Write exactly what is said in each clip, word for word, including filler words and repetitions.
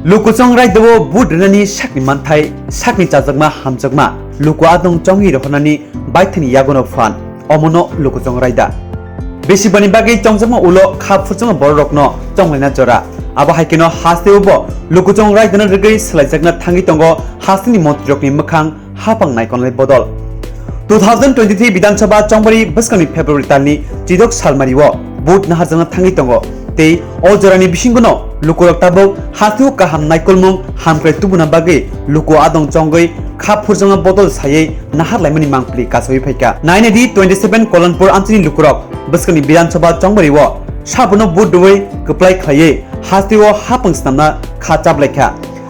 Lukuchong raidao vote rwnani sakni manthai, sakni chajakma hamjakma, luku adong chongwi rohornani baithani yagono phan, omono lukuchong raida. Besi bani bagwi chongjakma ulo kha phurjakma bororokno chonglaina jora. Abo hai kheno hasteo bo lukuchong raidano rwgwi swlaijakna thangwi tongo hasteni montrirokni mwkhang hapang naikolnai bodol. Two thousand twenty-three Bidhan Sabha chongbari bwskangni February talni chidok salmario vote naharjakna thangwi tongo. Tei o jorani bisingono lukurok tabuk hasteo kaham naikolmung hamkrai tubuna bagwi luku adong chongwi kha phurjakma bodol saywi nahar laimani mangpili kasawi phaikha. Nainadi twenty-seven Kolonpur amchini lukurok bwskangni Bidhan Sabha chongbario sabono vote rwwi kwplai khlaiwi hasteo hapang snamna kha chaplaikha.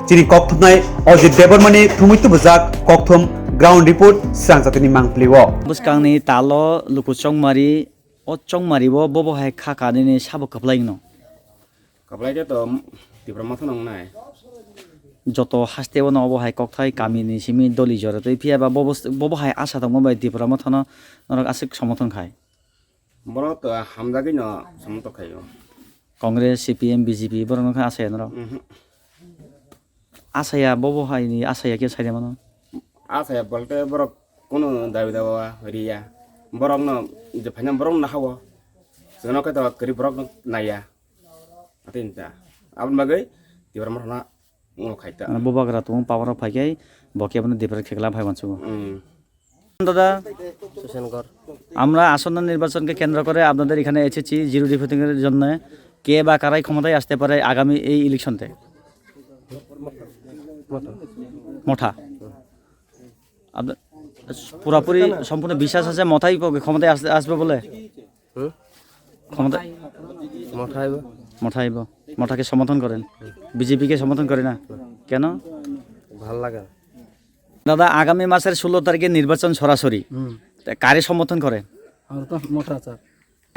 Chini kokthumnai Ajit Debbarmani thumwi tubujak kokthum ground report srang jatini mangpili o. Bwskangni talo luku chongmari, o chongmari o bobo hai kha kanini sabo kwplai wngno. Kwplai khe to Tipra Motha no wngnai. Joto haste o no obo hai kokthai kamini simi doli jora twi phiya ba bobo, bobo hai asa tongma bai Tipra Motha no norok aswk somothon khai. Borok to hamjagwi no somothon khaio. Congress, C P M, B J P borok no khe asaya norok. Mhm. Asaya bobo hai ni asaya khe sai mano. Asaya bolte borok kono dabi dawa riya. Borok no je phaina borok no hawo. Seno khe to kri borok no naiya. Atin ta. Abon bagwi Tipra Motha no Ungno khaita. মানে বুবাগ্রা তো পাওয়ার ফাইকাই বকে আপনি দীপের খেকলা ভাই বাঁচবো। হুম। দাদা, সুসেন কর। আমরা আসন্ন নির্বাচনকে কেন্দ্র করে আপনাদের এখানে এসেছি জিরো ডিফেন্সের জন্য। কে বা কারাই ক্ষমতায় আসতে পারে আগামী এই ইলেকশনতে? মথা। মথা। আপনার পুরাপুরি সম্পূর্ণ বিশ্বাস আছে মথাই ক্ষমতায় আসতে, আসবে বলে? হুম? ক্ষমতা মথা আইব। মথা আইব। মথাকে সমর্থন করেন? বিজেপিকে সমর্থন করে না? কেন? ভালো লাগে না। দাদা, আগামী মাসের ষোলো তারিখে নির্বাচন সরাসরি। হুম। তা কারে সমর্থন করেন? আমরা তো মথা, স্যার।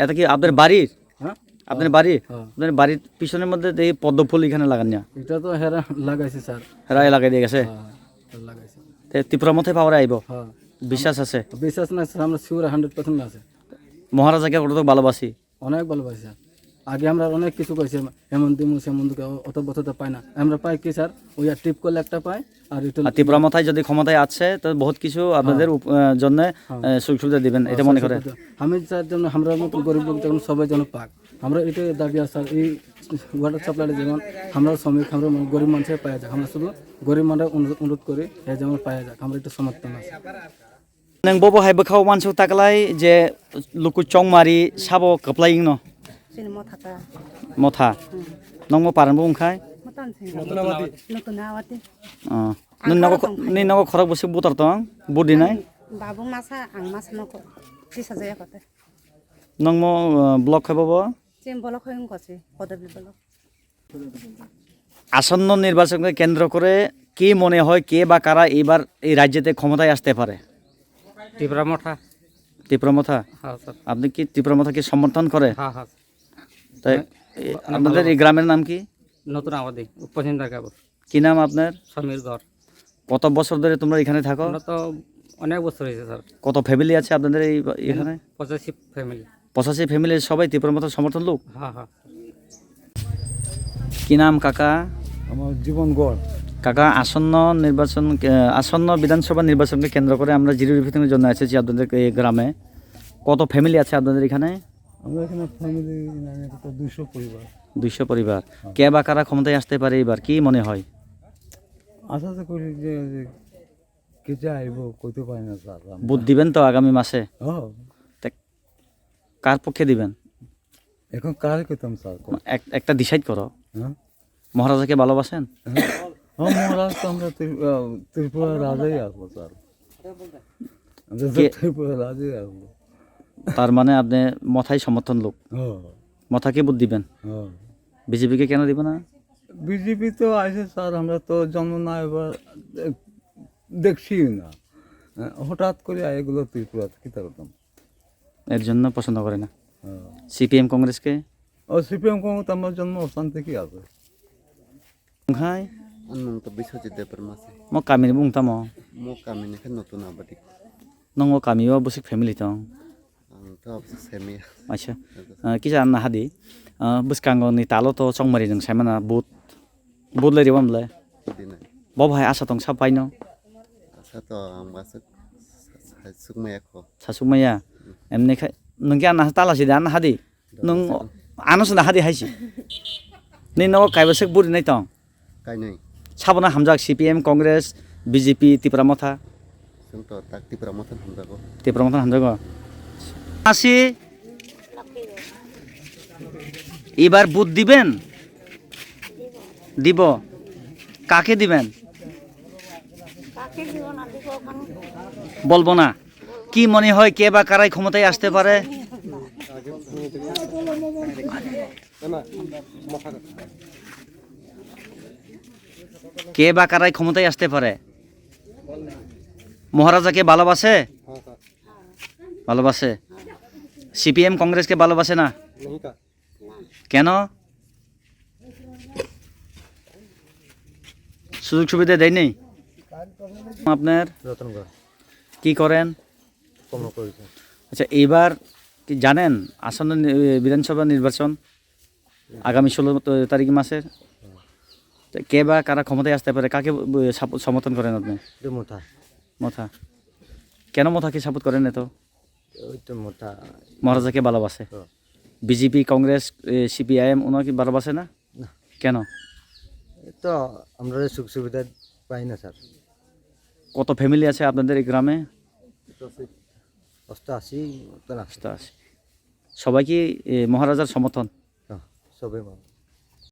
এটা কি আপনার বাড়ির? হ্যাঁ? আপনার বাড়ি? হ্যাঁ। আপনার বাড়ির পিছনের মধ্যে দেখি পদ্ম ফুল এখানে লাগান না? এটা তো হেরা লাগাইছে, স্যার। হেরাই লাগাই দিয়ে গেছে? হ্যাঁ, লাগাইছে। তে ত্রিপুরা মথায় পাওয়ারে আইব? হ্যাঁ। বিশ্বাস আছে? বিশ্বাস না, স্যার, আমরা শিওর হান্ড্রেড পার্সেন্ট আছে। মহারাজাকে কতটুকু ভালোবাসি? অনেক ভালোবাসি, স্যার। আগে আমরা অনেক কিছু কইছি, এমন দিমু, সেমন দিকে, অ-, অত বছর তো পাই না। আমরা পাই কি, স্যার? ওই আর ট্রিপ করলে একটা পাই, আর এটা আর ত্রিপুরা মথায় যদি ক্ষমতায় আছে, তো বহুত কিছু আপনাদের হ্যাঁ। উপ-, আহ, জন্য, হ্যাঁ। আহ, সুযোগ সুবিধা দিবেন, হ্যাঁ, এটা মনে করে। সুযোগ সুবিধা। আমি, স্যার, যেমন আমরা মতো গরিব লোক, যেমন সবাই যেন পাক। আমরা এটাই দাবি আছে, স্যার, এই ওয়াটার সাপ্লাইটা যেমন আমরা শ্রমিক, আমরা মানে গরিব মানুষের পাওয়া যাক। আমরা শুধু গরিব মানুষের অনু-, অনুরোধ করি, এ যেমন পাওয়া যাক, আমরা এটা সমর্থন আছে। Nang bobo hai bwkhao uansuk taklai je luku chongmari sabo kwplai wngno. Chini motha ta. Motha. Hmm. Nongmo paranbo wngkhai? Motha wngkhai. Notun Awati. Oh. Ang nini nogo khorok tongkhai. Nini nogo khorok bwswk butar tong? Budi nai? Ang babu masa, ang masa nokho. Tisa jaya kote. Nongmo, uh, block khai bobo? Chini block khai wngkha se, Kodabil block. আসন্ন নির্বাচনকে কেন্দ্র করে কি মনে হয়, কে বা কারা এবার এই রাজ্যেতে ক্ষমতায় আসতে পারে? ত্রিপুরা মথা। ত্রিপুরা মথা? হ্যাঁ, স্যার। আপনি কি ত্রিপুরা মথাকে সমর্থন করে? হ্যাঁ, হ্যাঁ। তাই, হ্যাঁ। এ, অনেক আপনাদের ভালো। এই গ্রামের নাম কি? নতুন আবাদি, পশ্চিম দারগাপুর। কি নাম আপনার? সমীর ধর। কত বছর ধরে তোমরা এখানে থাকো? আমরা তো অনেক বছর হয়েছে, স্যার। কত ফ্যামিলি আছে আপনাদের এই বা-, এখানে? পঁচাশি ফ্যামিলি। পঁচাশি ফ্যামিলির সবাই ত্রিপুরা মথার সমর্থন লোক? হ্যাঁ, হ্যাঁ। কি নাম কাকা? আমার জীবন গড়। কাকা, আসন্ন নির্বাচন, আহ, আসন্ন বিধানসভা নির্বাচনকে কেন্দ্র করে আমরা জিরো ডিফেন্সের জন্য এসেছি আপনাদের এই গ্রামে। কত ফ্যামিলি আছে আপনাদের এখানে? আমরা এখানে ফ্যামিলি, মানে, এটা তো দুইশো পরিবার। দুইশো পরিবার। হ্যাঁ। কে বা কারা ক্ষমতায় আসতে পারে এবার, কি মনে হয়? আশা তো করি যে, যে কে যে আইব, কইতে পারি না, স্যার, আমরা। ভোট দিবেন তো আগামী মাসে? হ্যাঁ। তে কার পক্ষে দিবেন? এখন কারে কইতাম, স্যার, কও। এক-, একটা ডিসাইড করো। হ্যাঁ? মহারাজাকে ভালোবাসেন? হ্যাঁ? হ্যাঁ, মহারাজ তো আমরা ত্রি-, আহ, ত্রিপুরা রাজাই আসবো, স্যার। আমরা তো কে? ত্রিপুরা রাজাই আসবো। তার মানে আপনি মথাই সমর্থন লোক। হ্যাঁ। মথাকে ভোট দিবেন? হ্যাঁ। বিজেপিকে কেন দিবেন না? বিজেপি তো আইছে, স্যার, আমরা তো জন্ম না এবার দেখ-, দেখছিই না। হ্যাঁ, হঠাৎ করে এগুলো ত্রিপুরাতে কি তারকম? এর জন্য পছন্দ করে না। হ্যাঁ। সিপিএম কংগ্রেসকে? ও, সিপিএম কংগ্রেস তো আমার জন্মস্থান থেকেই আছে। Hai? Ang nung to Biswajit Debbarma se. Mo kami ni bung tamo? Mo kami ni khe Notun Abadi. Nung o kami o bwswk family tong? Ang to abwswk semi. Acha. Ah, kisa anna hadi. Ah, bwskango ni talo to chongmari nung saimana but. Vote lai rwma bwle? Dina. Bo bahai asa tong sa paino? Asa to ang ba suk, sa-, sa-, sukmaya kho. Sasukmaya? Emni khai, nwng khe anna tala si de, anna hadi? Nwng ano se na hadi haisi. Ni nogo kaiba sek buri nai tong? Kainwi. Sabona hamjak C P M, Congress, B J P, Tipra Motha? Chwng to tak Tipra Motha hamjago. Tipra Motha hamjago. Asi, এবার ভোট দিবেন? দিব। কাকে দিবেন? কাকে দিব না দিব ওখানে? বলবো না। কি মনে হয়, কে বা কারাই ক্ষমতায় আসতে পারে? কে বা কারাই ক্ষমতায় আসতে পারে? মহারাজাকে ভালোবাসে? ভালোবাসে। সিপিএম কংগ্রেসকে ভালোবাসে না? কেন? সুযোগ সুবিধা দেয়নি আপনার? রতনগড়। কি করেন? কর্ম করি, স্যার। আচ্ছা, এবার কি জানেন আসন্ন নি-, বিধানসভা নির্বাচন আগামী ষোলো তারিখ মাসের? তো কে বা কারা ক্ষমতায় আসতে পারে, কাকে, এ, সাপ-, সমর্থন করেন আপনি? এটা মোটা। মোটা। কেন মোটাকে সাপোর্ট করেন এত? ওই তো মোটা। মহারাজাকে ভালোবাসে। হ্যাঁ। বিজেপি, কংগ্রেস, এ, সিপিআইএম ওনাকে ভালোবাসে না? না। কেন? এ তো আমরা সুখ সুবিধা পাই না, স্যার। কত ফ্যামিলি আছে আপনাদের এই গ্রামে? অষ্টআশি মতন আছে। অষ্টআশি। সবাই কি, এ, মহারাজার সমর্থন? হ্যাঁ, সবাই মহারাজ।